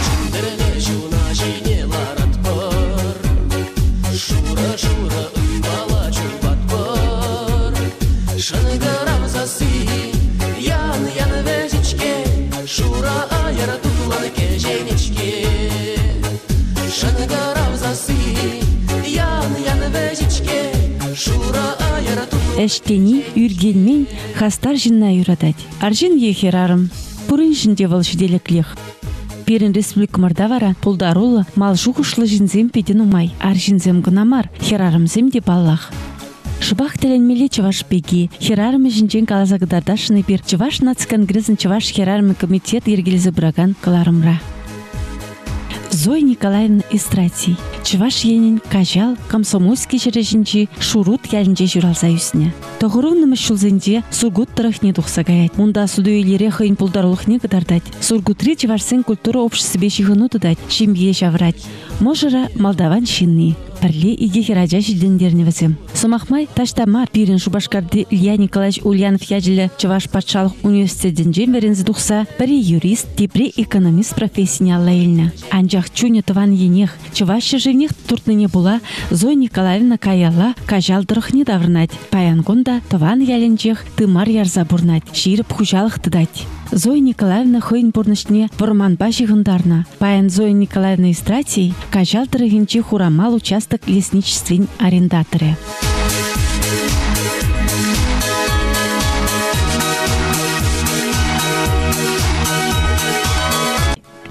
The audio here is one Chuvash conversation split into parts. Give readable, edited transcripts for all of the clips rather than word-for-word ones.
Чӗнтӗрлӗ ҫуна ҫине ларатпӑр, Шурӑ-шурӑ ывала чупатпӑр. Шӑнкӑрав сасси ян-ян вӗҫет-ҫке, Шурӑ айӑр тутлӑн кӗҫенет-ҫке. Шӑнкӑрав сасси ян-ян вӗҫет-ҫке, Шурӑ айӑр тутлӑн Ӗҫ тени ӳркенмен хастар ҫынна юратать. Арҫын е хӗрарӑм, пуриншӗн те вӑл ҫителӗклех. Пирӗн республикӑмӑрта вара пултаруллӑ, мал шухӑшлӑ ҫынсем питӗ нумай. Арҫынсем кӑна мар, хӗрарӑмсем те паллах. Шӑпах тӗлӗнмелле чӑваш пики, хӗрарӑмӗ ҫинчен каласа кӑтартасшӑн эпир Чӑваш наци конгресӗн Чӑваш хӗрарӑмӗ комитет йӗркелесе пыракан кӑларӑмра. Зоя Николаевна Истратий Чӑваш Енӗн Каҫал Комсомольски ҫӗрӗ ҫинчи Шурут ялӗнче ҫуралса ӳснӗ. Тӑхӑрвуннӑмӗш ҫулсенче Сургут тӑрӑхне тухса каять. Унта суту-илӳре хӑйӗн пултарулӑхне кӑтартать. Сургутри чӑвашсен культура обществипе ҫыхӑну тытать, ҫемье ҫавӑрать. Мӑшӑрӗ Молдаван ҫынни. Пӗрле икӗ хӗрача ҫитӗнтернӗ вӗсем. Сӑмах май, таҫта мар, пирӗн Шупашкарти Илья Николаевич Ульянов ячӗллӗ Чӑваш патшалӑх университетӗнчен вӗренсе тухса пӗри юрист, тепри экономист профессине алла илнӗ. Анчах чунӗ тӑван енех, чӑваш ҫӗршывнех туртнине пула Зоя Николаевна каялла Каҫал тӑрӑхне таврӑнать. Паян кун та тӑван ялӗнчех тымар ярса пурӑнать, ҫирӗп хуҫалӑх тытать. Зоя Николаевна хӑйӗн пурнӑҫне вӑрманпа ҫыхӑнтарнӑ. Паян Зоя Николаевна Истратий Каҫал тӑрӑхӗнчи Хурамал участок лесничествин арендаторӗ.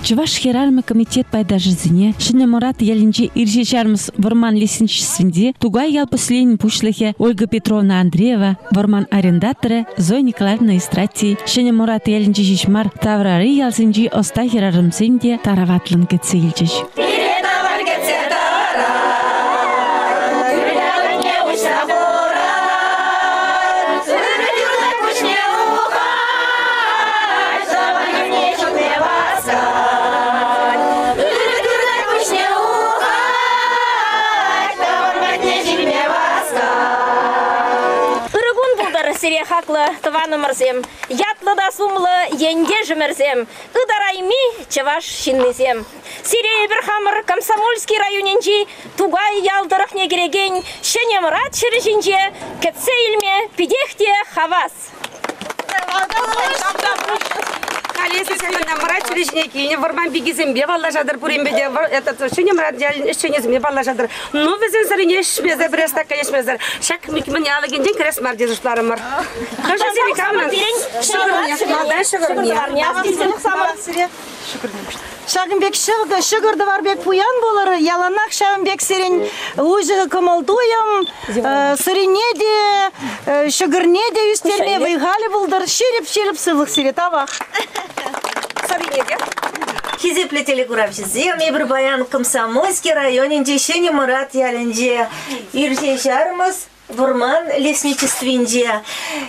Чӑваш хӗрарӑмӗ комитет пайташӗсене Ҫӗнӗ Мӑрат ялӗнчи Ирҫе Ҫармӑс вӑрман лесничествинче Тукай ял поселенийӗн пуҫлӑхӗ Ольга Петровна Андреева, вӑрман арендаторӗ Зоя Николаевна Истратий, Ҫӗнӗ Мӑрат ялӗнчи ҫеҫ мар, таврари ялсенчи ӑста хӗрарӑмсем те тараватлӑн кӗтсе илчӗҫ. Пире тавар кӗтсе тӑрать, Ырьялӑхне уҫса хурать, Ырӑ юрлать пуҫне ухать, Тӑванне ҫутне васкать. Ырӑ юрлать пуҫне ухать, Тӑван патне ҫитме васкать. Ырӑ кун пултӑр сире хаклӑ тӑванӑмӑрсем, ятлӑ та сумлӑ ентешӗмӗрсем, ытарайми чӑваш ҫыннисем. Сире эпир хамӑр Комсомольски районӗнчи Тукай ял тӑрӑхне кӗрекен Ҫӗнӗ Мӑрат ҫӗрӗ ҫинче кӗтсе илме питех те хавас. Халӗ Ҫӗнӗ Мӑрат ҫӗрӗ ҫине килнӗ вӑрман пикисемпе паллашатӑр пуринпе те этот Ҫӗнӗ Мӑрат ялӗн ӗҫченӗсемпе паллашатӑр. Ну, вӗсен сӑрине ӗҫмесӗр, пӗрер стакан ӗҫмесӗр ҫак мӗн алӑкӗнчен кӗрес мар тесе шутларӑмӑр. Хӑшӗ сире камӑн? Ҫӑкӑрне, малтан ҫӑкӑрне. Ҫакӑн пек ҫӑкӑр-тӑвар пек пуян пулӑр, яланах ҫавӑн пек сирӗн уҫӑ кӑмӑл-туйӑм, сӑрине те, ҫӑкӑрне те ӳстерме вӑй-халӗ пултӑр. Ҫирӗп-ҫирӗп сывлӑх сире, тавах. Сӑрине те. Хисеплӗ телекуравҫӑсем, эпир паян Комсомольски районӗнчи Ҫӗнӗ Мӑрат ялӗнче Ирҫе Ҫармӑс Вӑрман лесничествинче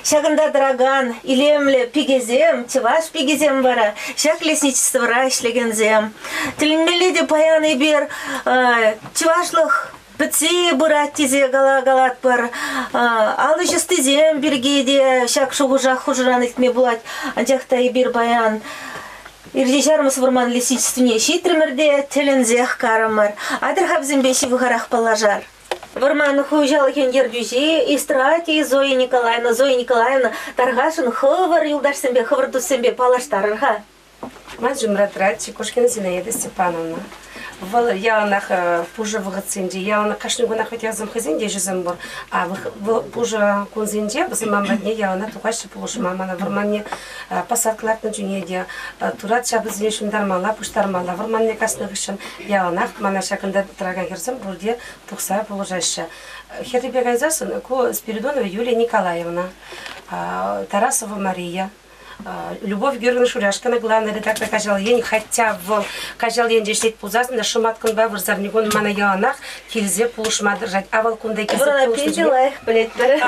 ҫакӑнта тӑракан илемлӗ пикесем, чӑваш пикисем вара ҫак лесничествӑра ӗҫлекенсем. Тӗлӗнмелле те паян эпир чӑвашлӑх пӗтсе пырать тесе калатпӑр. Ал ӗҫ ӑстисем пирки те ҫак шухӑшах хушӑран илтме пулать. Анчах та эпир паян Ирҫе Ҫармӑс вӑрман лесничествине ҫитрӗмӗр те тӗлӗнсех карӑмӑр. Атьӑр-ха вӗсемпе ҫывӑхарах паллашар. Вӑрман хуҫалӑхӗн ертӳҫи Истратий Зоя Николаевна. Зоя Николаевна, тархасшӑн хӑвӑр юлташсемпе, хӑвӑр туссемпе паллаштарӑр-ха. Ман ҫумра тӑрать Чекушкина Зинаида Степановна. Вӑл яланах пушӑ вӑхӑтсенче, яланах кашни кунах вӗт ясем хӑйсен те ӗҫӗсем пур. А вӑл пушӑ кунсенче вӗсем ман патне яланах тухаҫҫӗ пулӑшма. Мана вӑрманне посадка лартнӑ чухне те турат ҫапӑсене ҫунтармалла, пуҫтармалла вӑрманне каснӑ хыҫҫӑн яланах мана ҫакӑнта тӑракан хӗрсем пурте тухса пулӑшаҫҫӗ. Хӗррипе кайсассӑн ку Спиридонова Юлия Николаевна, Тарасова Мария, Любовь Георгиевна Шуряшкина главный редактор Каҫал ен, хотя вӑл Каҫал енче ӗҫлет пулсассӑн та шӑматкунпа вырсарникун мана яланах килсе пулӑшма тӑрӑшать. А вӑл кунта килсе Вырӑна пулӑшнӑ питӗ чухне лайӑх пӗлетпӗр.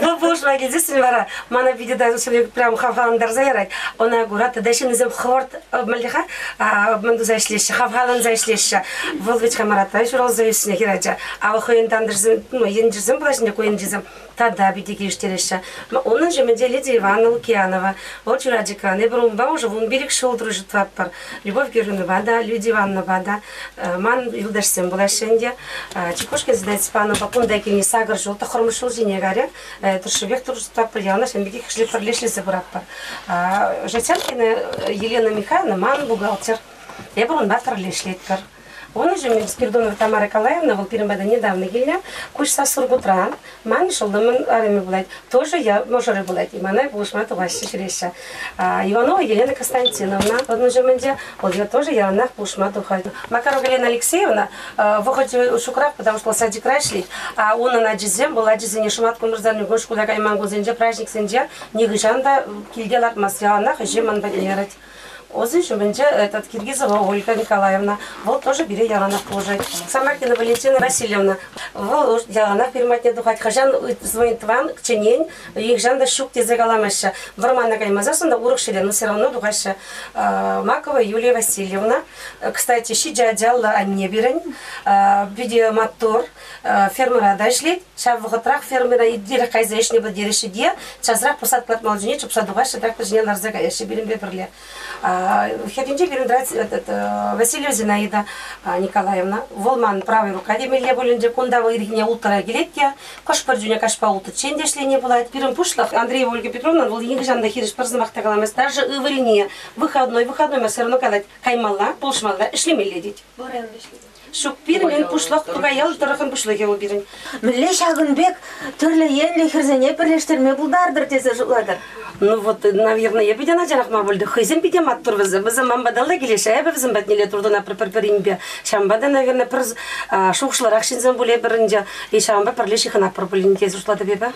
Вӑл пулӑшма килсессӗн вара мана питӗ прям хавхалантарса ярать. Ӑна кура тата ҫыннисем хӑвӑрт мӗнле-ха мӗн туса ӗҫлеҫҫӗ, хавхаланса ӗҫлеҫҫӗ. Вӑл вӗт-ха Маратра ҫуралса ӳснӗ хӗрача. А вӑл хӑйӗн тантӑшӗсем, ну, енчисем пулаҫҫӗ, ку енчисем тата питӗ килӗштереҫҫӗ. Унӑн ҫумӗнче Лидия Ивановна Лукьянова, вӑл Чурачикран. Эпир унпа уже 15 ҫул дружитватпӑр. Любовь Георгиевнӑпа та, Лидия Ивановнӑпа та ман юлташсем пулаҫҫӗ ӗнтӗ. Чекушкин Зинаида Степановна кунта килни сакӑр ҫул, тӑххӑрмӗш ҫул ҫине карӗ. Тӑршшӗпех дружитватпӑр, яланах ҫавӑн пекех пӗрле ӗҫлесе пыратпӑр. Житянкина Елена Михайловна ман бухгалтер. Эпир унпа пӗрле ӗҫлетпӗр. Унӑн ҫумӗнче Спиридонова Тамара Николаевна, вӑл пирӗн пата недавно килнӗ, куҫса Сургутра. Ман шӑллӑмӑн арӑмӗ пулать, тоже я мӑшӑрӗ пулать. Мана пулӑшма тухаҫҫӗ, ҫӳреҫҫӗ. Иванова Елена Константиновна унӑн ҫумӗнче, вӑл я тоже яланах пулӑшма тухать. Макарова Елена Алексеевна вӑхӑчӗ ҫукрах, потому что вӑл садикра ӗҫлет. А унӑн ачисем, вӑл ачисене шӑматкун вырсарникун шкула кайман кунсенче, праздниксенче нихӑҫан та килте лартмасть, яланах ӗҫе ман патне ярать. Озын ҫумӗнче этот Киргизова Ольга Николаевна, вӑл тоже пире яланах пулӑшать. Самаркина Валентина Васильевна, вӑл яланах пирӗн патне тухать. Хӑҫан звонит тӑван, чӗнен, нихӑҫан та ҫук тесе каламаҫҫӗ. Вӑрмана каймасассӑн та урӑх ҫӗре, но все равно тухаҫҫӗ. Макова Юлия Васильевна, кстати, ҫичӗ ачаллӑ анне пирӗн, питӗ маттур, фермӑра та ӗҫлет. Ҫав вӑхӑтрах фермера иртерех кайса ӗҫне пӗтереҫҫӗ те часрах посадка лартмалли ҫине чупса тухаҫҫӗ, трактор ҫине ларса каяҫҫӗ пирӗнпе пӗрле. Хӗрринче пирӗн Васильева Зинаида Николаевна. Вӑл ман правый рука темелле пулӗнчӗ. Кунта вӑл ирхине улттӑра килет те хӑш-пӗр чуне каҫпа улттӑччен те ӗҫлени пулать. Пирӗн пуҫлӑх Андреева Ольга Петровна вӑл нихӑҫан та хирӗҫ пӗр сӑмах та каламасть. Даже ывӑлне выходной, выходной ма все равно калать, каймалла, пулӑшмалла, ӗҫлемелле тет. Ҫук, пирӗн пуҫлӑх Тукай ял тӑрӑхӗн пуҫлӑхӗ вӑл пирӗн. Мӗнле ҫакӑн пек тӗрлӗ енлӗ хӗрсене пӗрлештерме пултартӑр тесе шутлатӑр? Ну вот, наверное, эпӗ те начарах мар пуль. Хӑйсем питӗ маттур вӗсем. Вӗсем ман паталла килеҫҫӗ, эпӗ вӗсем патнелле туртӑнатпӑр пӗр-пӗринпе. Ҫавӑнпа та, наверное, пӗр шухӑшлӑрах ҫынсем пуль эпӗр ӗнтӗ. И ҫавӑнпа пӗрле ҫыхӑнатпӑр пулин тесе шутлатӑп эпӗ.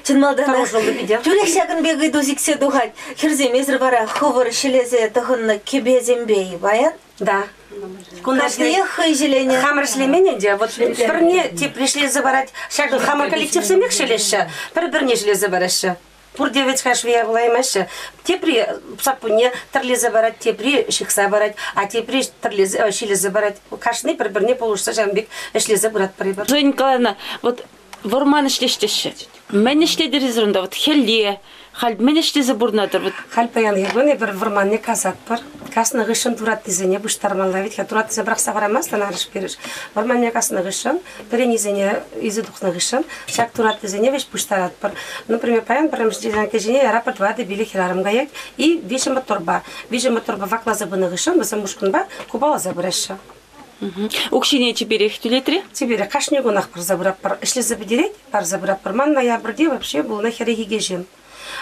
Чӑн малтанах тӳрех ҫакӑн пек ыйту сиксе тухать. Хӗрсем, эсир вара хӑвӑр ҫӗлесе тӑхӑннӑ кӗпесемпе-и паян? Да. Кашниех хӑй ҫӗленӗ. Хамӑр ӗҫлемен ӗнтӗ. Вот пӗрне тепри ӗҫлесе парать. Ҫакӑ хамӑр коллективсемех ҫӗлеҫҫӗ, пӗр-пӗрне ӗҫлесе параҫҫӗ. Пурте вӗт-ха швея пулаймаҫҫӗ. Тепри саппунне тӗрлесе парать, тепри ҫыхса парать, а тепри тӗрлесе, ҫилесе парать. Кашни пӗр-пӗрне пулӑшса ҫавӑн пек ӗҫлесе пыратпӑр эпир. Зоя Николаевна, вот вӑрман ӗҫлеҫ теҫҫӗ. Мӗн ӗҫлетӗр эсир унта? Вот хӗлле, халь мӗн ӗҫлесе пурӑнатӑр? Вот Халь паянхи кун эпир вӑрманне касатпӑр. Каснӑ хыҫҫӑн тураттисене пуҫтармалла вӗт-ха. Тураттисене пӑрахса хӑвармастӑн арӑш-пирӗш. Вӑрманне каснӑ хыҫҫӑн, пӗренисене илсе тухнӑ хыҫҫӑн ҫак тураттисене вӗҫ пуҫтаратпӑр. Например, паян пӗрремӗш делянка ҫине яра пӗр тӑватӑ-пилӗк хӗрарӑм каять и виҫӗ моторпа. Виҫӗ моторпа вакласа пынӑ хыҫҫӑн вӗсем ушкӑнпа купаласа пыраҫҫӗ. Укҫине чиперех тӳлетри? Чиперех. Кашни кунах парса пыратпӑр. Ӗҫлесе пӗтерет, парса пыратпӑр. Ман ноябрьте вообще пулнӑ 42 ҫын.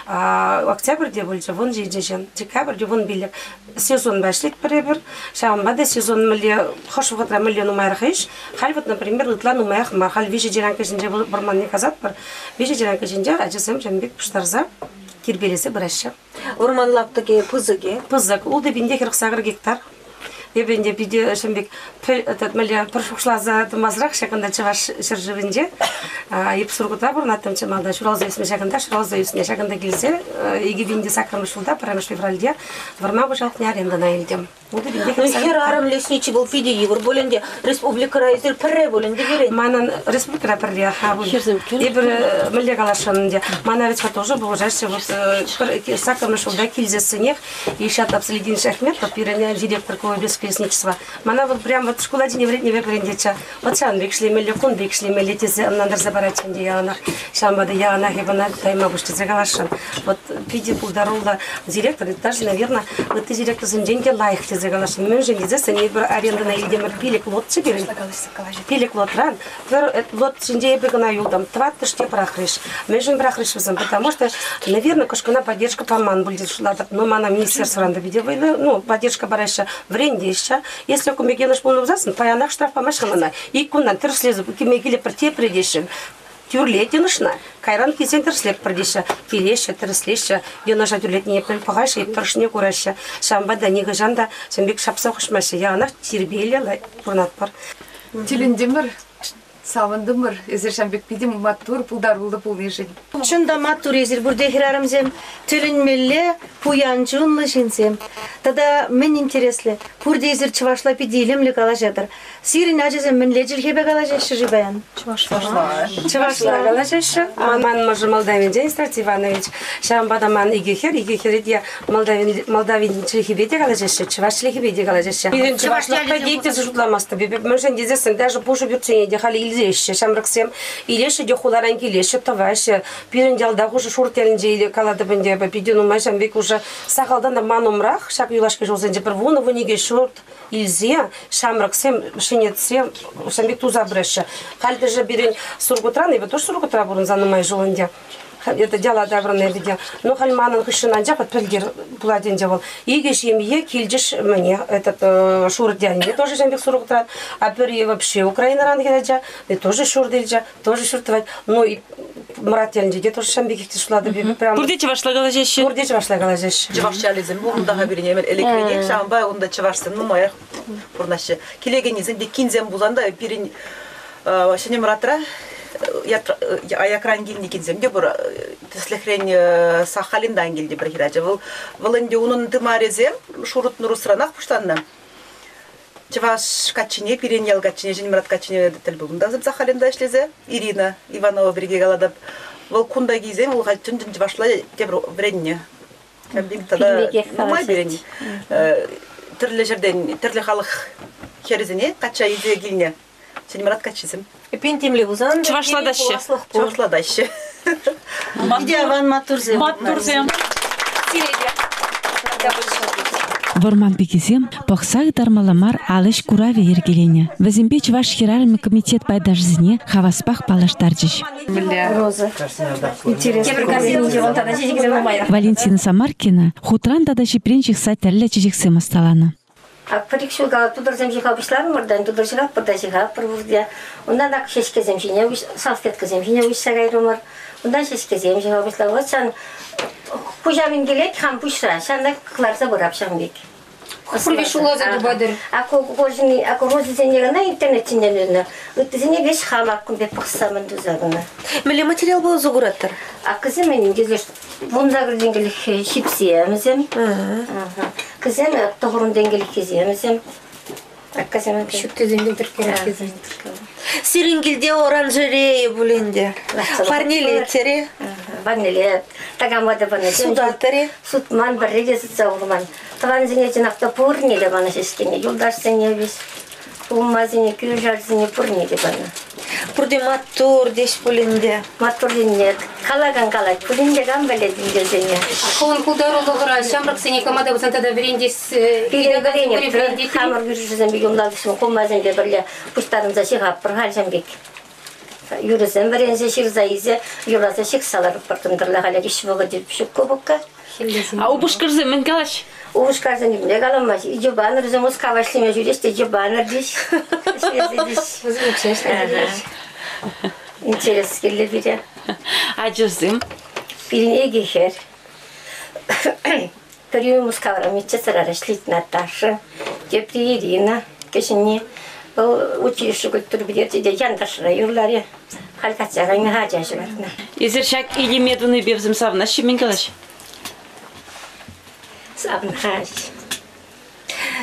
Октябрьте пулчӗ 17 ҫын, декабрьте 15. Сезонпа ӗҫлетпӗр эпир. Ҫавӑнпа та сезон мӗнле, хӑш вӑхӑтра мӗнле нумайрах ӗҫ. Халь вот, например, ытла нумаях мар. Халь виҫӗ делянка ҫинче вӑрманне касатпӑр. Виҫӗ делянка ҫинче ачасем ҫавӑн пек пуҫтарса тирпейлесе пыраҫҫӗ. Вӑрман лаптӑкӗ пысӑк-и? Пысӑк. 6 048 гектар. Эпӗ ӗнтӗ питӗ ҫын пек мӗнле пӗр шухӑшласа тӑмасӑрах ҫакӑнта Чӑваш ҫӗршывӗнче эп Сургутра пурӑнаттӑмччӗ малтан ҫуралса ӳснӗ ҫакӑнта ҫуралса ӳснӗ ҫакӑнта килсе 2008 ҫулта пӗрремӗш февральте вӑрман хуҫалӑхне арендӑна илтӗм. Хӗрарӑм лесничий вӑл питӗ йывӑр пуль ӗнтӗ. Республикӑра эсир пӗрре пуль ӗнтӗ пирӗн. Манӑн республикӑра пӗрре Хӗрсем Эпир мӗнле каласшӑн ӗнтӗ. Мана ведь тоже пулӑшаҫҫӗ. Вот саккӑрмӗш ҫулта килсессӗнех Ильшат Абсалидинович Ахметов пирӗн директор клуба лесничества. Мана вӑл прям вот шкул ачине вӗрентнӗ пек вӗрентетчӗ. Вот ҫавӑн пек ӗҫлемелле, кун пек ӗҫлемелле тесе ӑнлантарса паратчӗ ӗнтӗ яланах. Ҫавӑнпа та яланах эп ӑна тайма пуҫ тесе каласшӑн. Вот питӗ пултаруллӑ директор, даже, наверное, ытти директорсенчен те лайӑх тесе каласшӑн. Мӗншӗн тесессӗн эпир арендӑна илтӗмӗр пилӗк лотчӗ пирӗн. Пилӗк лотран пӗр лот ҫинче эпӗ кӑна юлтӑм. Тӑваттӑш те пӑрахрӗҫ. Мӗншӗн пӑрахрӗҫ вӗсем? Потому что, наверное, кӑшкӑна поддержка паман пуль тесе шутлатӑп. Но мана министерствӑран та питӗ вӑйлӑ, ну, поддержка параҫҫӗ, вӗрентеҫҫӗ. Если кун пек йӑнӑш пулнӑ пулсассӑн, паянах штраф памаҫҫӗ мана. Ик кунтан тӗрӗслесе килме килӗпӗр тепре теҫҫӗ. Тӳрлет йӑнӑшна. Кайран килсен тӗрӗслетпӗр теҫҫӗ. Килеҫҫӗ, тӗрӗслеҫҫӗ. Йӑнӑша тӳрлетнине пӗл пӑхаҫҫӗ, тӑрӑшне кураҫҫӗ. Ҫавӑнпа та нихӑҫан та ҫын пек ҫапса хӑҫмаҫҫӗ. Яланах тирпейлӗ пурӑнатпӑр. Тӗлӗнтӗмӗр, савӑнтӑмӑр. Эсир ҫавӑн пек питӗ маттур, пултаруллӑ пулнишӗн. Чӑн та маттур эсир пурте хӗрарӑмсем. Тӗлӗнмелле пуян чунлӑ ҫынсем. Тата мӗн интереслӗ, пурте эсир чӑвашла питӗ илемлӗ калаҫатӑр. Сирӗн ачасем мӗнле чӗлхепе калаҫаҫҫӗ-ши паян? Чӑвашла. Чӑвашла калаҫаҫҫӗ. Ман мӑшӑр Молдавинчен Истрат Иванович. Ҫавӑнпа та ман икӗ хӗр, икӗ хӗрӗ те Молдавин, Молдавин чӗлхипе те калаҫаҫҫӗ, чӑваш чӗлхипе те калаҫаҫҫӗ. Пирӗн чӑвашлӑх пӗтет тесе шутламастӑп эпӗ. Мӗншӗн тесессӗн даже пушӑ пӳртсене те халӗ илеҫҫӗ ҫамрӑксем. Илеҫҫӗ те хуларан килеҫҫӗ, тӑваҫҫӗ. Пирӗн ялта хушӑ шурт ялӗнче калатӑп ӗнтӗ эпӗ, питӗ нумай ҫавӑн пек уже сахалтан та ман умрах ҫак юлашки ҫулсенче пӗр вунӑ-вуникӗ ҫурт илсе ҫамрӑксем ҫӗнетсе ҫавӑн пек туса пыраҫҫӗ. Халь даже пирӗн Сургутран, эпӗ тоже Сургутра пурӑнса нумай ҫул ӗнтӗ. Это дела таврӑннӑ эпӗ те. Но халь манӑн хыҫҫӑн анчах вот пӗлтер пулать ӗнтӗ вӑл. Икӗ ҫемье килчӗҫ мӗне, этот шурӑ тянне тоже ҫавӑн пек Сургутран, а пӗри вообще Украинӑран хӗрача, тоже ҫурт илчӗ, тоже ҫурт тӑвать. Ну, Мӑрат ялӗнче те тоже ҫавӑн пекех те шутлатӑп эпӗ прям. Пурте чӑвашла калаҫаҫҫӗ. Пурте чӑвашла калаҫаҫҫӗ. Чӑваш ялӗсем унта-ха пирӗн ӗмӗр ӗлӗкренех, ҫавӑнпа унта чӑвашсем нумаях пурӑнаҫҫӗ. Килекеннисем те кинсем пулсан та пирӗн Ҫӗнӗ Мӑратра аякран килнӗ кинсем те пур. Тӗслӗхрен Сахалинтан килнӗ пӗр хӗрача. Вӑл, вӑл ӗнтӗ унӑн тымарӗсем Шурутнӑ Русранах пуҫланнӑ. Чӑваш каччине, пирӗн ял каччине, Ҫӗнӗ Мӑрат каччине тӗл пулнӑ та Сахалинта ӗҫлесе. Ирина Иванова пирки калатӑп. Вӑл кунта килсен вӑл халь чӑн-чӑн чӑвашла тепӗр вӗреннӗ. Тата нумай пирӗн тӗрлӗ ҫӗртен, тӗрлӗ халӑх хӗрӗсене качча илсе килнӗ Ҫӗнӗ Мӑрат каччисем. Эпин темле пулсан чӑвашлатаҫҫӗ. Чӑвашлатаҫҫӗ. Питӗ аван маттурсем. Маттурсем. Вӑрман пикисем пӑхса ытармалла мар ал ӗҫ куравӗ йӗркеленӗ. Вӗсемпе Чӑваш хӗрарӑмӗ комитет пайташӗсене хаваспах паллаштарчӗҫ. Валентина Самаркина хутран тата ҫипрен ҫыхса тӗрлӗ чечексем ӑсталанӑ. Пӗр-ик ҫул тутӑрсем ҫыха пуҫларӑмӑр та, тутӑр ҫыхатпӑр та ҫыхатпӑр пурте. Унтан ак ҫеҫкесем ҫине, салфеткӑсем ҫине уҫса кайрӑмӑр. Унтан ҫеҫкесем ҫыха пуҫларӑмӑр. Вот ҫан хуҫа мӗн килет хам пуҫра, ҫавна кӑларса пырап ҫавӑн пек. Пурте шуласа тупатӑр. А розисене кӑна интернет ҫинчен илнӗ. Ыттисене веҫ хам ак кун пек пӑхса мӗн туса кӑна. Мӗнле материал пулса куратӑр? Аккӑсем мӗн 18 тенкӗлӗх ҫипсем Кӗсем 9 тенкӗлӗххисем Аккасем Ҫуттисем тӗркереххисем. Сирӗн килте оранжерея пулин те. Парнелеттере. Парнеле. Такама та панӑ. Сутаттӑр-и? Сутман, пӗрре те сутса курман. Тӑвансене чӑнах та пурне те панӑ ҫеҫкене. Юлташсене веҫ. Улмасене, кӳршӗсене пурне те панӑ. Пурте маттур теҫ пулин те. Маттур тенине калакан калать пулин те кам пӗлет ӗнтӗсене. Хӑвӑн пултарулӑхӑра ҫамрӑксене кама та пулсан тата вӗрентес Пирӗн вӗренеп, хамӑр кӳршӗсемпе юлташсем кумасемпе пӗрле пуҫтарӑнса ҫыхатпӑр халь ҫам пек. Юрӑсем вӗренсе ҫырса илсе юрласа ҫыхса ларӑпӑр кӑнтӑрла халӗ ӗҫ вӑхӑчӗ ҫук купӑкка. А упӑшкӑрсем мӗн калаҫ? Упӑшкасем нимле каламасть. Йӑпанӑрсем Мускава ӗҫлеме ҫӳреҫ те йӑпанӑр теҫ. Интерес кирлӗ пире. Ачӑрсем? Пирӗн икӗ хӗр. Пӗри Мускавра медсестра ӗҫлет Наташа, тепри Ирина, кӗҫӗнни. Вӑл училище культури пӗтерчӗ те Янташра юрларӗ. Халь качча кайнӑ ача ҫуратнӑ. Эсир ҫак илеме тунипе вӗсем савӑнаҫҫӗ мӗн калаҫ? Савӑнаҫ.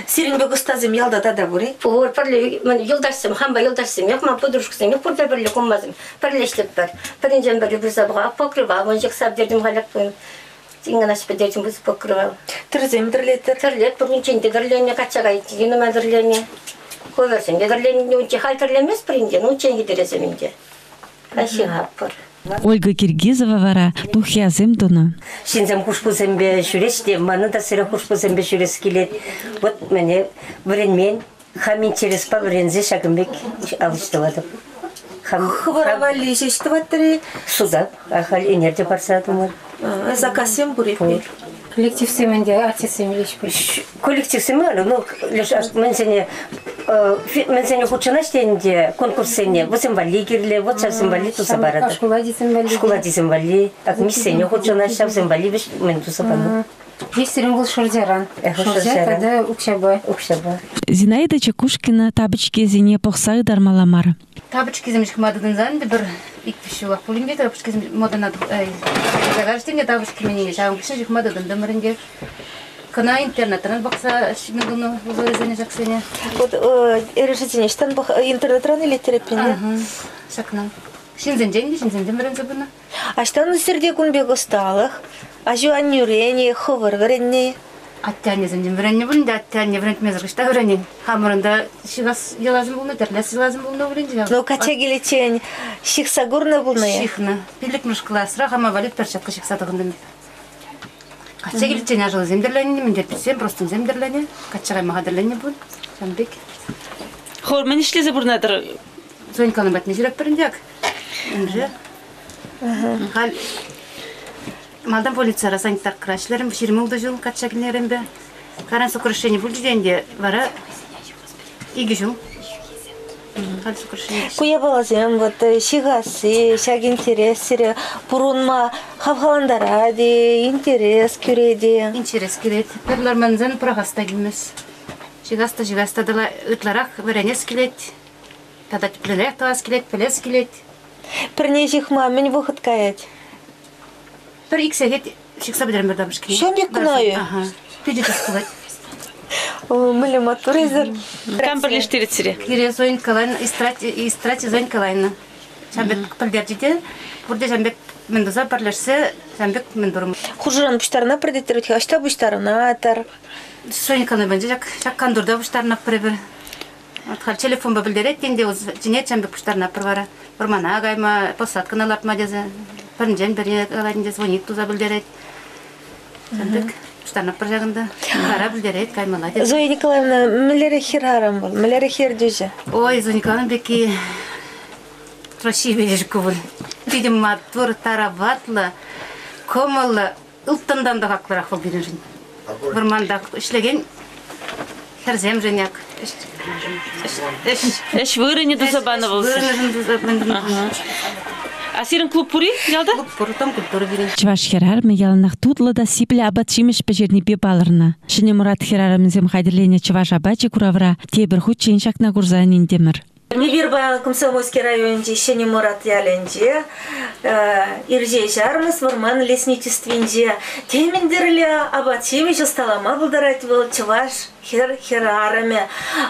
Сирӗн пек ӑстасем ялта тата пур-и? Пур, пӗрле юлташсем, хампа юлташсемех, ман подружкӑсемех пурте пӗрле куммасем. Пӗрле ӗҫлетпӗр. Пӗринчен пӗри пырса пӑхап, покрывал ун ҫыхса пӗтертӗм халь Тин пӗтертӗм пысӑк покрывал. Тӗрсем тӗрлетӗр? Тӗрлетпӗр, унччен те тӗрленӗ, качча кайиччен нумай тӗрленӗ. Ковёрсем те тӗрленӗ, унччен халь тӗрлеместпӗр ӗнтӗ, ну унчченхи тӗрӗсем ӗнтӗ. Ҫыхатпӑр. Ольга Киргизова вара тухьясем тунӑ. Ҫынсем хушпусемпе ҫӳреҫ те, манӑн та сире хушпусемпе ҫӳрес килет. Вот мӗне вӗренмен, хам интереспа вӗренсе ҫакӑн пек ал ӗҫ тӑватӑп. Хӑвӑра валли ҫеҫ тӑваттӑр-и? Сутап, ахаль ӗнер те парса тумӑр. Заказсем пур-и? Пур. Коллективсем ӗнтӗ, артистсем илеҫ пуль. Коллективсем мар, ну, мӗнсене Мӗнсене хутшӑнаҫ тенӗ конкурссене, вӗсем валли кирлӗ, вот ҫавсем валли туса паратӑп. Шкул ачисем валли. Шкул ачисем валли, ак миссене хутшӑнаҫ, ҫавсем валли мӗн туса панӑ. Миссерен вӑл шӑрҫаран. Шӑрҫа тата укҫапа. Укҫапа. Зинаида Чекушкина тапочкисене пӑхса ытармалла мар. Тапочкисем ҫыхма тытӑнсан та пӗр ик-виҫ ҫулах пулин те тапочкисем модӑна каҫ те тапочки мӗнне ҫавӑн хыҫҫӑн ҫыхма тытӑнтӑмӑр ӗнтӗ. Кӑна интернетран пӑхса мӗн тунӑ узорӗсене ҫаксене. Вот эрешӗсене ӑҫтан интернетран илеттереппин те? Ҫакна. Ҫынсенчен те ҫынсенчен вӗренсе пынӑ. Аҫтан сирте кун пек ӑсталӑх? Аҫу-аннӳрен-и, хӑвӑр вӗреннӗ-и? Атте-аннесенчен вӗреннӗ пулин те атте-анне вӗрентмесӗр ӑҫта вӗренен? Хамӑрӑн та ҫыхас йӑласем пулнӑ, тӗрлес йӑласем пулнӑ пулин те. Ну, качча киличчен ҫыхса курнӑ пулнӑ-и? Ҫыхнӑ. Пиллӗкмӗш класра хама валли перчатка ҫыхса тӑхӑнтӑм. Качча киличчен ашӑлсем тӗрленӗ, мӗнтер простынсем тӗрленӗ, качча кайма хатӗрленнӗ пуль, ҫавӑн пек. Хор мӗн ӗҫлесе пурӑнатӑр? Сонькӑна патне ҫӳретпӗр ӗнтӗ ак. Ӗнтӗ. Халь малтан полицияра санитаркӑра ӗҫлерӗм, 26 ҫул качча килнӗренпе. Каран сокращени пулчӗ те ӗнтӗ вара икӗ ҫул. Халь сокращени. Ку япаласем вот ҫыхасси, ҫак интерес сире пурӑнма хавхалантарать-и, интерес кӳрет-и? Интерес кӳрет. Пӗр лармансен пӑрахас та килмест. Ҫыхас та ҫыхас та ытларах вӗренес килет. Тата тӗплӗнрех тӑвас килет, пӗлес килет. Пӗрне ҫыхма мӗн вӑхӑт каять? Пӗр ик сехет ҫыхса пӗтермӗр тапӑшки. Ҫав пек кӑна-и? Ага. Питӗ тӗс пулать. Мӗнле маттур эсир. Кам пӗрлештерет сире? Пире Зоя Николаевна, Истрати Зоя Николаевна. Ҫавӑн пек пӗлтерчӗ те, пурте ҫавӑн пек мӗн туса пӗрлешсе ҫавӑн пек мӗн турӑм. Хушӑран пуҫтарӑна пӗртеттӗр вӗт-ха, ӑҫта пуҫтарӑнатӑр? Зоя Николаевна ҫак, ҫак кантурта пуҫтарӑнап пӗр-пӗр. Вот халь телефонпа пӗлтерет те ӗнтӗ, чӗнет ҫавӑн пек пуҫтарӑнатпӑр вара. Вӑрмана кайма, посадкӑна лартма тесе. Пӗринчен пӗри калать ӗнтӗ, звонит туса пӗлтерет. Ҫавӑн пек пуҫтарӑнатпӑр ҫакӑнта. Вара пӗлтерет, каймалла тесе. Зоя Николаевна, мӗнлерех хӗрарӑм вӑл, мӗнлерех ертӳҫӗ? Ой, Зоя Николаевна пекки Россия ку вӑл. Питӗ маттур, тараватлӑ, кӑмӑллӑ, ылтӑнтан та хаклӑрах вӑл пирӗншӗн. Вӑрманта ӗҫлекен хӗрсемшӗн ак. Ӗҫ вырӑнӗ туса панӑ вӑл. Вырӑнӗшӗн туса А сирӗн клуб пур-и ялта? Клуб пур, там культура пирӗн. Чӑваш хӗрарӑмӗ яланах тутлӑ та сиплӗ апат-ҫимӗҫ пӗҫернипе палӑрнӑ. Ҫӗнӗ Мӑрат хӗрарӑмӗсем хатӗрленӗ чӑваш апачӗ куравра тепӗр хутчен ҫакна курса ӗнентӗмӗр. Эпир Комсомольски районӗнчи Ҫӗнӗ Мӑрат ялӗнче Ирҫе Ҫармӑс вӑрман лесничествинче темӗн тӗрлӗ апат-ҫимӗҫ ӑсталама пултарать вӑл чӑваш хӗр хӗрарӑмӗ.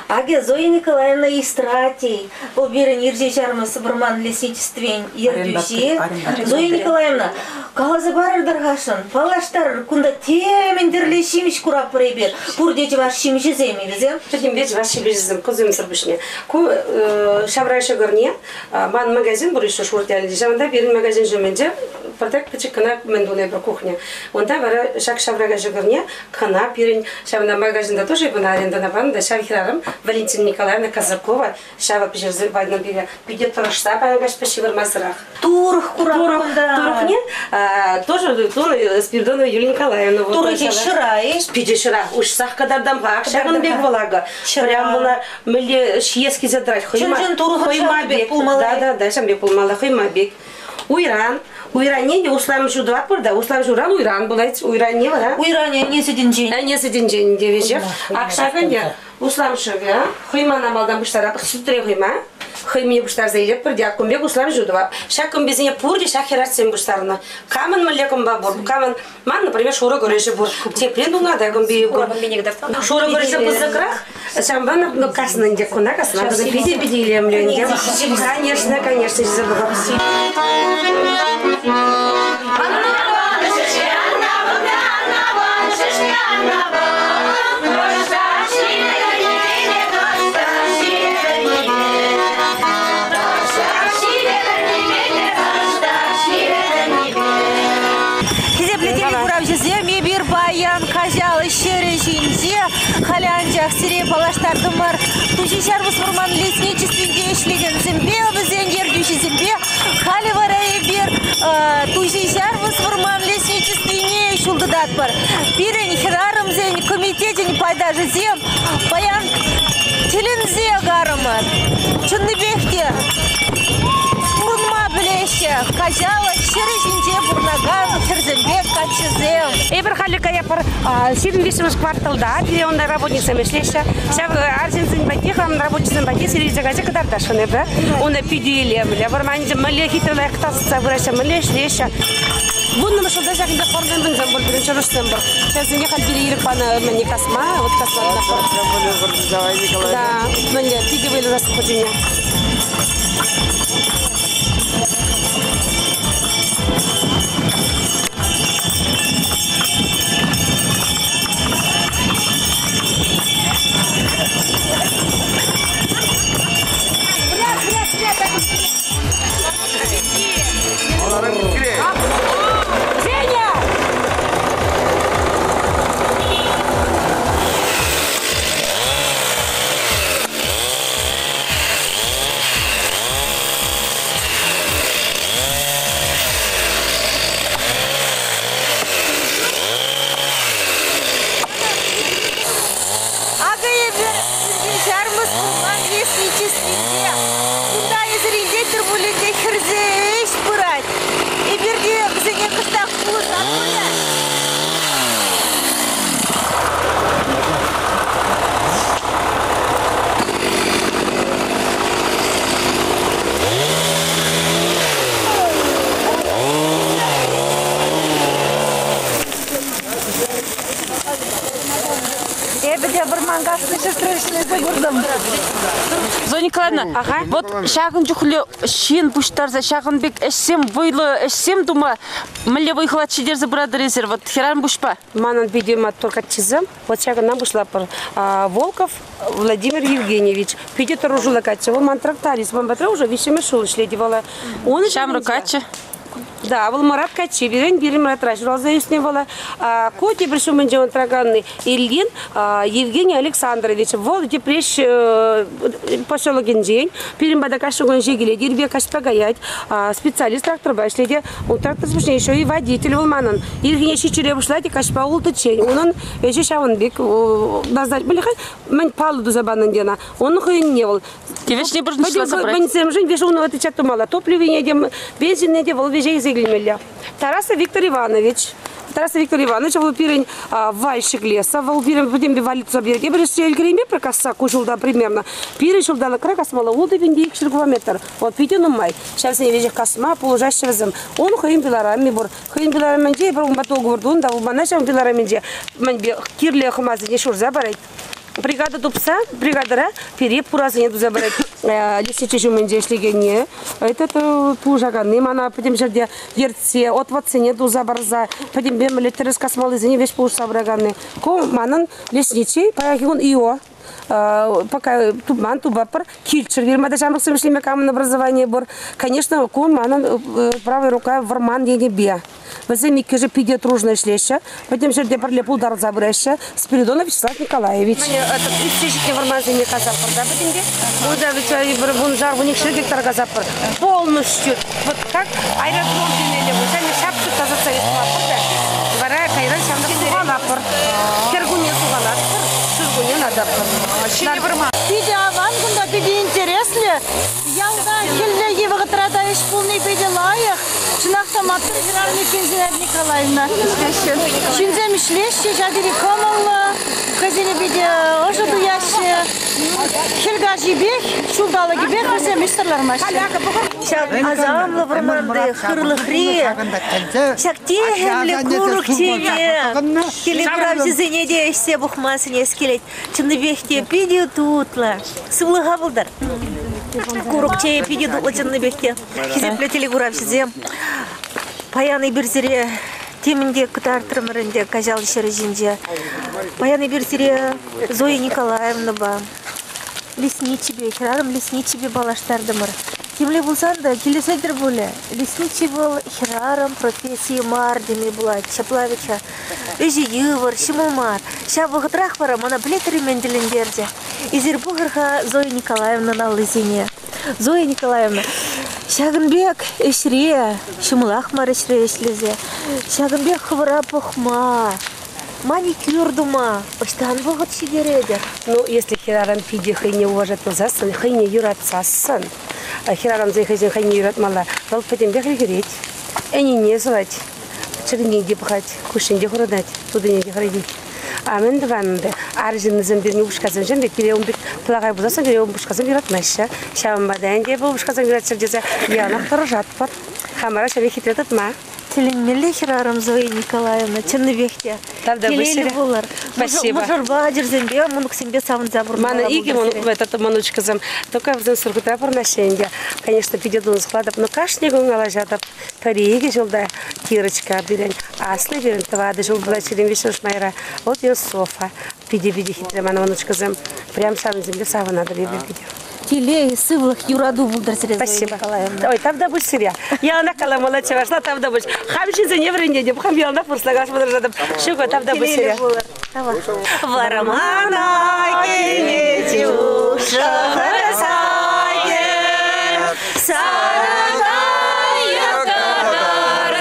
Акӑ Зоя Николаевна Истратий, вӑл пирӗн Ирҫе Ҫармӑс вӑрман лесничествин ертӳҫи. Зоя Николаевна, каласа парӑр тархасшӑн, паллаштарӑр, кунта темӗн тӗрлӗ ҫимӗҫ куратпӑр эпир. Пурте чӑваш ҫимӗҫӗсем-и вӗсем? Пӗтӗмпе чӑваш ҫимӗҫӗсем, кусемсӗр пуҫне. Ку ҫавра ҫӑкӑрне ман магазин пур еще Шурт ялӗнче. Ҫавӑнта пирӗн магазин ҫумӗнче пӗртак пӗчӗк кӑна мӗн тунӑ эпир кухня. Унта вара ҫак ҫаврака ҫӑкӑрне кӑна пирӗн ҫавна магазинта тоже эпӗ арендӑна панӑ та ҫав хӗрарӑм Валентина Николаевна Казакова ҫавӑ пӗҫерсе панӑ пире питӗ тӑрӑшса паян каҫпа ҫывӑрмасӑрах. Турӑх кураккунта. Турӑхне тоже тунӑ Спиридонова Юлия Николаевна. Турӑхӗ ҫӑра-и? Питӗ ҫӑра. Уҫсах кӑтартам-ха. Ҫакӑн пек вӑл акӑ. Прям мына мӗнле ҫиес килсе тӑрать. Чӑн-чӑн турӑхӑн хӑйма пек пулмалла. Да, да, да, ҫавӑн пек пулмалла. Хӑйма пек. Уйран. Уйранне те услам ҫу тӑватпӑр та, услам ҫуран уйран пулать. Уйранне вара. Уйранӗ ӗне сӗтӗнчен. Ӗне сӗтӗнчен те веҫех. Ак ҫакӑн те Услам шывӗ хӑймана малтан пуҫтаратпӑр, сӳтре хӑйма. Хӑймине пуҫтарса илетпӗр те кун пек услам ҫу тӑвап. Ҫак кӑмписене пурте ҫак хӗрарсем пуҫтарнӑ. Камӑн мӗнле кӑмпа пур, камӑн ман, например, шурӑ кӗрешӗ пур. Теприн тунката кӑмпи пур. Шурӑ кӗрешӗ пысӑкрах, ҫавӑнпа ну, каснӑ ӗнтӗ, куна касна. Питӗ-питӗ илемлӗ ӗнтӗ. Конечно, конечно, ҫисе пӑхӑп. Хисеплӗ телекуравҫӑсем, эпир паян Каҫал ҫӗрӗ ҫинче халӗ анчах сире паллаштартӑмӑр. Туҫи Ҫармӑс вӑрман лесничествинче ӗҫлекенсемпе, вӗсен ертӳҫисемпе. Халӗ вара эпир Туҫи Ҫармӑс вӑрман лесничествине ҫул тытатпӑр. Пирӗн хӗрарӑмсен комитечӗн пайташӗсем паян тӗлӗнсе карӑмӑр. Чӑннипех те пурӑнма пӗлеҫҫӗ Каҫал ҫӗрӗ ҫинче пурӑнакан хӗрсемпе каччӑсем. Эпир халӗ каятпӑр 23-мӗш кварталта, пире унта работниксем ӗҫлеҫҫӗ. Ҫав арҫынсен патне, хамӑн рабочисем патне сире илсе кайса кӑтартасшӑн эпӗ. Унта питӗ илемлӗ. Вӑрманӗнче мӗнле хитре лайӑх тасатса пыраҫҫӗ, мӗнле ӗҫлеҫҫӗ. Вуннӑмӗш ҫулта ҫакӑн пек хӑрсем пур, пирӗн чӑрӑшсем пур. Ҫавсене халь пире ирӗк панӑ мӗнне касма, вот касма Да, мӗнле питӗ вӑйлӑ хӑсене. Женя! Акӑ эпир ҫармӑс вӑрман лесничествинче. Кунта эсир илтетӗр пулин те хӗрсе ӗҫ пырать. Эпир те вӗсене кӑштах пулӑшатпӑр та. Эпӗ те вӑрман каснӑ ҫӗртре ӗҫлесе куртӑм. Зоя Николаевна, вот ҫакӑн чухлӗ ҫын пуҫтарса ҫакӑн пек ӗҫсем, вӑйлӑ ӗҫсем тума мӗнле вӑй-хӑват ҫитерсе пыратӑр эсир? Вот хӗрарӑм пуҫпа. Манӑн питӗ маттур каччӑсем. Вот ҫакӑнтан пуҫлатпӑр. Волков Владимир Евгеньевич. Питӗ тӑрӑшуллӑ каччӑ. Вӑл ман тракторист. Ман патра уже виҫҫӗмӗш ҫул ӗҫлет вӑл. Он Ҫамрӑк каччӑ. Да, вӑл Мӑрат каччи. Пирӗн пирӗн Мӑратра ҫуралса ӳснӗ вӑл. Ку тепӗр ҫумӗнче он тӑраканни Ильин Евгений Александрович. Вӑл Йӗпреҫ поселокӗнчен. Пирӗн пата кашни кун ӗҫе килет, ирпе каҫпа каять. Специалист тракторпа ӗҫлет. Ун трактор пуҫне еще и водитель вӑл манӑн. Ирхине ҫиччӗре пуҫлать, каҫпа улттӑччен. Унӑн ӗҫӗ ҫавӑн пек. Мӗн паллӑ туса панӑ ӗнтӗ ӑна. Он хӑйӗнне вӑл. Тивӗҫне пурнӑҫласа пырать. Мӗнсемшӗн веҫ унӑн отвечать тумалла. Топливине те, бензинне те вӑл веҫе илсе килмелле. Тарасов Виктор Иванович. Тарасов Виктор Иванович, вӑл пирӗн вальщик леса, вӑл пирӗн пӗтӗмпе валли туса пирӗн. Эпир ӗҫре ӗлкӗреймепӗр касса ку ҫулта примерно. Пирӗн ҫулталӑкра касмалла 6200 километр. Вот питӗ нумай. Ҫавсене веҫех касма пулӑшаҫҫӗ вӗсем. Он хӑйӗн пилорами пур. Хӑйӗн пилораминче эпир унпа договор тунӑ та, мана ҫав пилораминче мӗнпе кирлӗ хӑмасене ҫурса парать. Бригада тупса, бригадӑра пире пурасене туса парать. Лесничий ҫумӗнче ӗҫлекенне, этот пулӑшаканни мана пӗтӗм ҫӗрте ертсе, отводсене туса парса, пӗтӗмпе мӗнле тӗрӗс касмаллисене веҫ пулӑшса пыраканни. Ку манӑн лесничий, паянхи кун ИО. Пока тупман, тупатпӑр. Килччӗр фирма та ҫамрӑксем ӗҫлеме камӑн образование пур. Конечно, ку манӑн правая рука вӑрман енӗпе. Вӗсем иккӗшӗ питӗ дружно ӗҫлеҫҫӗ. Пӗтӗм ҫӗрте пӗрле пултарса пыраҫҫӗ. Спиридонов Вячеслав Николаевич. Ӳссе ҫитнӗ вӑрмансене касатпӑр та пӗтӗмпе. Унта вӗт вуншар, вуникшер гектар касатпӑр. Полностью. Вот как аэродром темелле пулсан, ҫап-ҫут тасатса юсмапӑр та. Вара кайран ҫамрӑк сухалапӑр. Кӗркунне сухалатпӑр, ҫуркунне лартатпӑр. Ҫӗнӗ вӑрман. Питӗ аван кунта, питӗ интереслӗ. Ялта хӗллехи вӑхӑтра та ӗҫ пулни питӗ лайӑх. Чӑнах та маттур хӗрарӑм иккен Зинаида Николаевна. Ҫынсем ӗҫлеҫҫӗ, ҫав тери кӑмӑллӑ, хӑйсене питӗ ӑшӑ туяҫҫӗ. Хӗл каҫипех, ҫулталӑкӗпех вӗсем ӗҫсӗр лармаҫҫӗ. Ҫак асамлӑ вӑрманти хырлӑхри ҫак техӗмлӗ курӑк чейне телекуравҫӑсене те ӗҫсе пӑхма сӗнес килет. Чӑннипех те питӗ тутлӑ. Сывлӑха пултӑр. Курӑк чейӗ питӗ тутлӑ чӑннипех те. Хисеплӗ телекуравҫӑсем, паян эпир сире темӗн те кӑтартрӑмӑр ӗнтӗ Каҫал ҫӗрӗ ҫинче. Паян эпир сире Зоя Николаевнӑпа, лесничипе, хӗрарӑм лесничипе паллаштартӑмӑр. Темле пулсан та килӗшетӗр пулӗ, лесничий вӑл хӗрарӑм профессийӗ мар теме пулать. Ҫапла вӗт-ха. Ӗҫӗ йывӑр, ҫӑмӑл мар. Ҫав вӑхӑтрах вара мана пӗлетӗр-и мӗн тӗлӗнтерчӗ? Эсир пӑхӑр-ха Зоя Николаевнӑн аллисене. Зоя Николаевна, ҫакӑн пек ӗҫре, ҫӑмӑлах мар ӗҫре ӗҫлесе, ҫакӑн пек хӑвӑра пӑхма. маникюр тума ӑҫтан вӑхӑт ҫитеретӗр? Ну, если хӗрарӑм питӗ хӑйне уважать пулсассӑн, хӑйне юратсассӑн, хӗрарӑмсен хӑйсен хӑйне юратмалла, вӑл пӗтӗмпех ӗлкӗрет. Ӗнине сӑвать, чӗрине те пӑхать, куҫне те хурӑнать, тутине те хӑрать. А мӗн тӑван ӗнтӗ? Арҫыннисем пирӗн упӑшкасем пек пире ун пек пӑлахай пулсассӑн пире упӑшкасем юратмаҫҫӗ. Ҫавӑнпа та ӗнтӗ эпӗ упӑшкасем юратчӑр тесе яланах тӑрӑшатпӑр. Хамӑра ҫӗре хитре тытма. Тӗлӗнмелле хӗрарӑм Зоя Николаевна, чӑннипех те. Телейлӗ пулӑр. Спасибо. Мӑшӑрпа, ачӑрсемпе, мӑнуксемпе савӑнса пурӑнмалла Мана икӗ мӑнук, этот мӑнучкӑсем, только вӗсем Сургутра пурӑнаҫҫӗ ӗнтӗ. Конечно, питӗ тунсӑхлатӑп, но кашни кун калаҫатӑп. Пӗри икӗ ҫулта Кирочка пирӗн, асли пирӗн тӑватӑ ҫул пулать ҫирӗм виҫҫӗмӗш майра. Вот ее Софа. Питӗ-питӗ хитре мана мӑнучкӑсем. Прям ҫавӑнсемпе савӑнатӑп эпир питӗ. Телей, сывлӑх, юрату пултӑр сире, Спасибо. Николаевна. Ой, тавтапуҫ сире. Яланах каламалла чӑвашла тавтапуҫ. Хам ҫынсене вӗрентетӗп, хам яланах вырӑсла калаҫма тӑрӑшатӑп. Ҫук, тавтапуҫ сире. Вӑрмана килнӗ чух шӑхӑрса Сарӑ кайӑк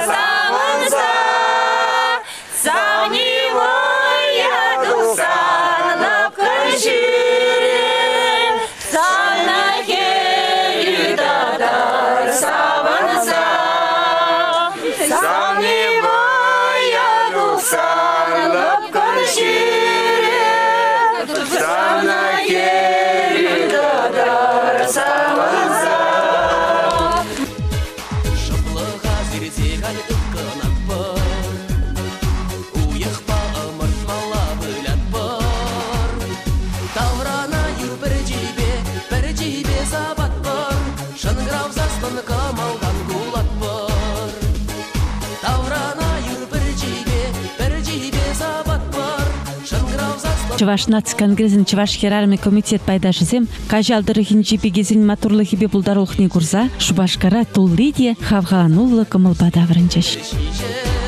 савӑнса, Савни вӑя тухсан лӑпкӑн ҫӳре, Сана хӗрӳ татар савӑнса. Савни вӑя тухсан лӑпкӑн ҫӳре, Сана хӗрӳ татар савӑнса. Шӑплӑха сирсе халь ыткӑнатпӑр, Уйӑхпа ӑмӑртмалла вылятпӑр. Таврана юр пӗрчипе, пӗрчипе сапатпӑр, Шӑнкӑрав саслӑн кӑмӑлтан кулатпӑр. Таврана юр пӗрчипе, пӗрчипе сапатпӑр, Шӑнкӑрав саслӑн Чӑваш наци конгресӗн Чӑваш хӗрарӑмӗ комитет пайташӗсем Каҫал тӑрӑхӗнчи пикесен маттурлӑхӗпе пултарулӑхне курса Шупашкара тулли те хавхалануллӑ кӑмӑлпа таврӑнчӗҫ. Ҫиҫӗ.